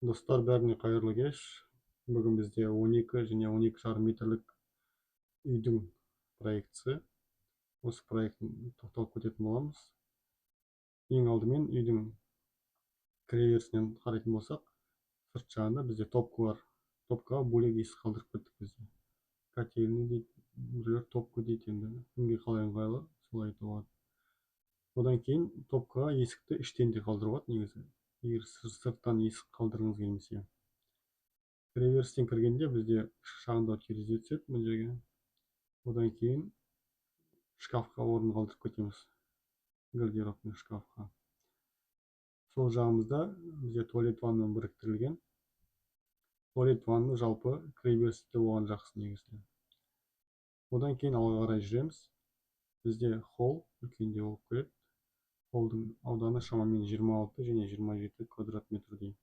Достар, бәріне қайырлы кеш! Бүгін бізде 12 және 12,5 метрлік үйдің проектісі. Осы проектін тоқталып кететін боламыз. Ең алдымен үйдің кіреберісінен қарайтын болсақ, сырт жағында бізде топка бар. Топкаға бөлек есік қалдырып кеттік. Бізде котельный дейді, біреулер топка дейді, енді кімге қалай ыңғайлы, солай айтуға болады. Одан кейін топкаға есікті іштен де қалдыруға болады негізі, егер сырттан есік қалдырғыңыз келмесе. Кіреберістен кіргенде бізде шағындау терезе түседі мына жерге. Одан кейін шкафқа орын қалдырып кетеміз, гардеробный шкафқа. Сол жағымызда бізде туалет, ванна біріктірілген. Туалет, ванна жалпы кіреберісте болған жақсы негізінен. Одан кейін алға қарай жүреміз. Бізде холл үлкендеу болып келеді. Холдың ауданы шамамен 26 және 27 квадрат метрдей.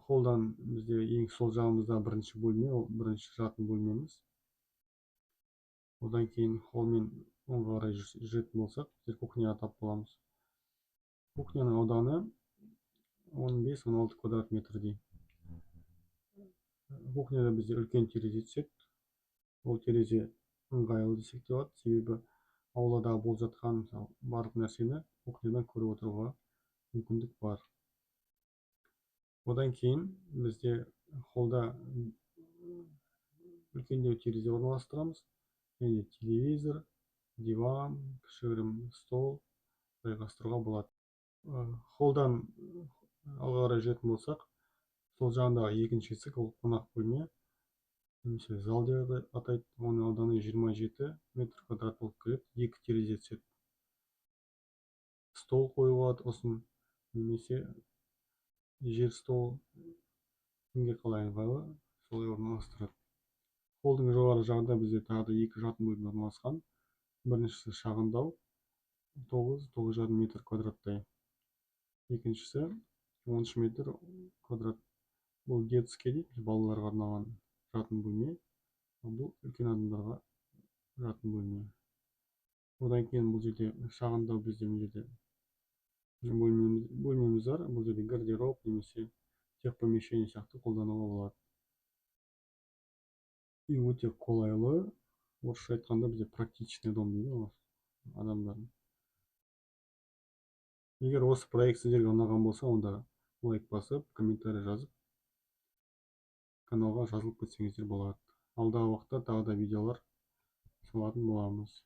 Холлдан бізде ең сол жағымызда бірінші бөлме, ол бірінші жатын бөлмеміз. Одан кейін холлмен оңға қарай жүретін болсақ, біздер кухняға тап боламыз. Кухняның ауданы 15-16 квадрат метрдей. Кухняда бізде үлкен терезе түседі. Ол терезе ыңғайлы десек те болады, себебі ауладағы болып жатқан, мысалы, барлық нәрсені кухнядан көріп отыруға мүмкіндік бар. Одан кейін бізде холлда үлкендеу терезе орналастырамыз және телевизор, диван, кішігірім стол жайғастыруға болады. Холлдан алға қарай жүретін болсақ, сол жағындағы екінші есік, ол қонақ бөлме немесе зал деп атайды. Оның ауданы 27 метр квадрат болып келеді. Екі терезе түседі, стол қоюға болады ұзын немесе жер стол, кімге қалай ыңғайлы, солай орналастырады. Холдың жоғары жағында бізде тағы да екі жатын бөлме орналасқан. Біріншісі шағындау, 9, 9,5 метр квадраттай, екіншісі 13 метр квадрат. Бұл детский дейді, балаларға арналған жатын бөлме, ал бұл үлкен адамдарға жатын бөлме. Одан кейін бұл жерде шағындау бізде мына жерде бөлмеміз бар. Бұл жерде гардероб немесе техпомещение сияқты қолдануға болады. Үй өте қолайлы, орысша айтқанда, бізде практичный дом дейді ғой адамдар. Егер осы проект сіздерге ұнаған болса, онда лайк басып, комментарий жазып, каналға жазылып кетсеңіздер болады. Алдағы уақытта тағы да видеолар салатын боламыз.